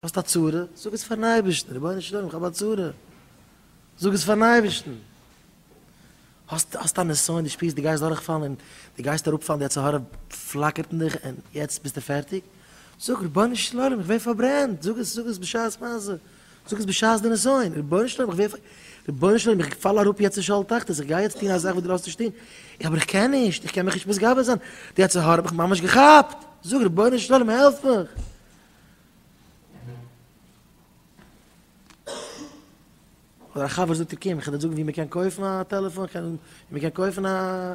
האסט א צרה? זאג עס פארן אייבערשטן, רבונו של עולם איך האב א צרה, זאג עס פארן אייבערשטן. האסט האסט א נסיון, דו שפירסט דו גייסט דורכפאלן און דו גייסט אראפפאלן, די יצר הרע פלאקערט אין דיך און יעצט ביסטו פערטיג, זאג רבונו של עולם איך ווער פארברענט, זאג עס זאג עס בשעת מעשה, זאג עס בשעת די נסיון, רבונו של עולם איך ווער רבונו של עולם איך פאל אראפ יעצט אין שאול תחתית, איך גיי יעצט טון א זאך וואס דו לאזט נישט טון, אבער איך קען נישט, איך קען מיך נישט מתגבר זיין, די יצר הרע האט מיך ממש געכאפט, זאג רבונו של עולם העלף מיך. אדער א חבר זאגט דיר קום איך וועל דיר זאגן ווי מען קען קויפן א טעלעפאן, איך קען ווי מען קען קויפן א,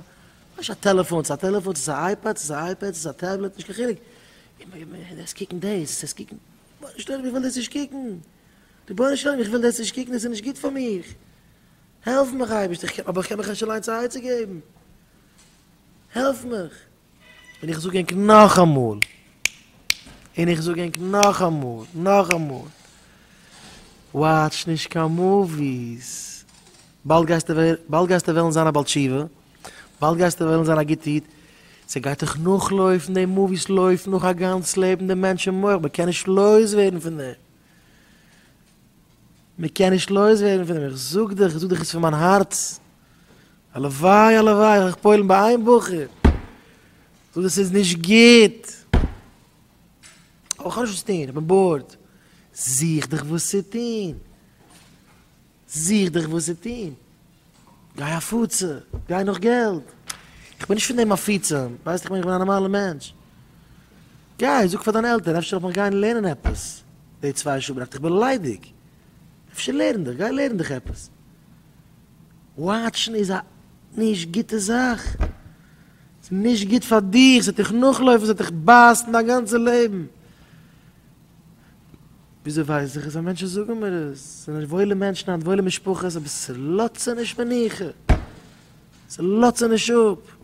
נישט א טעלעפאן, ס'איז א טעלעפאן, ס'איז א iPad, ס'איז א iPad, ס'איז א tablet, נישט קיין חילוק, דאס קוקן דאס, דאס קוקן, רבונו של עולם איך וויל דאס נישט קוקן, רבונו של עולם איך וויל דאס נישט קוקן, דאס איז נישט גוט פאר מיך, העלף מיך אייבערשטער, אבער איך קען מיך נישט אליינס א עצה געבן, העלף מיך. און איך זאג ענק נאכאמאל, און איך זאג ענק נאכאמאל, נאכאמאל, watch נישט קיין movies, באלד גייסטו באלד גייסטו וועלן זיין א בעל תשובה, באלד גייסטו וועלן זיין א גוט איד, ס'גייט דיך נאכלויפן, די movies לויפן נאך א גאנץ לעבן די מענטש אין מח, מ'קען נישט לויז ווערן פון דעם, מ'קען נישט לויז ווערן פון דעם, איך זאג דיך, איך זאג דיך עס פון מיין הארץ. הלוואי הלוואי איך פועל'ן ביי איין בחור זאג עס איז נישט גוט אבער איך האב נישט וואס צו טון איך בין bored זוך דיך וואס צו טון זוך דיך וואס צו טון גיי הפצה גיי נאך געלט איך בין נישט פון די מפיצים ווייסט איך בין איך בין א נארמאלער מענטש גיי זאג פאר דיינע עלטערן אפשר זאל איך מיך גיין לערנען עפעס די צוויי שעה ביינאכט איך בין ליידיג אפשר לערן דיך גיי לערן דיך עפעס. watch ן איז א נישט גוטע זאך, ס'איז נישט גוט פאר דיך, ס'וועט דיך נאכלויפן, ס'וועט דיך בייסן דיין גאנצע לעבן. וויאזוי ווייס איך עס? ווייל מענטשן זאגן מיר עס, ס'זענען וואוילע מענטשן היינט, וואוילע משפחות, אבער ס'לאזט זיי נישט מנוחה, ס'לאזט זיי נישט אפ.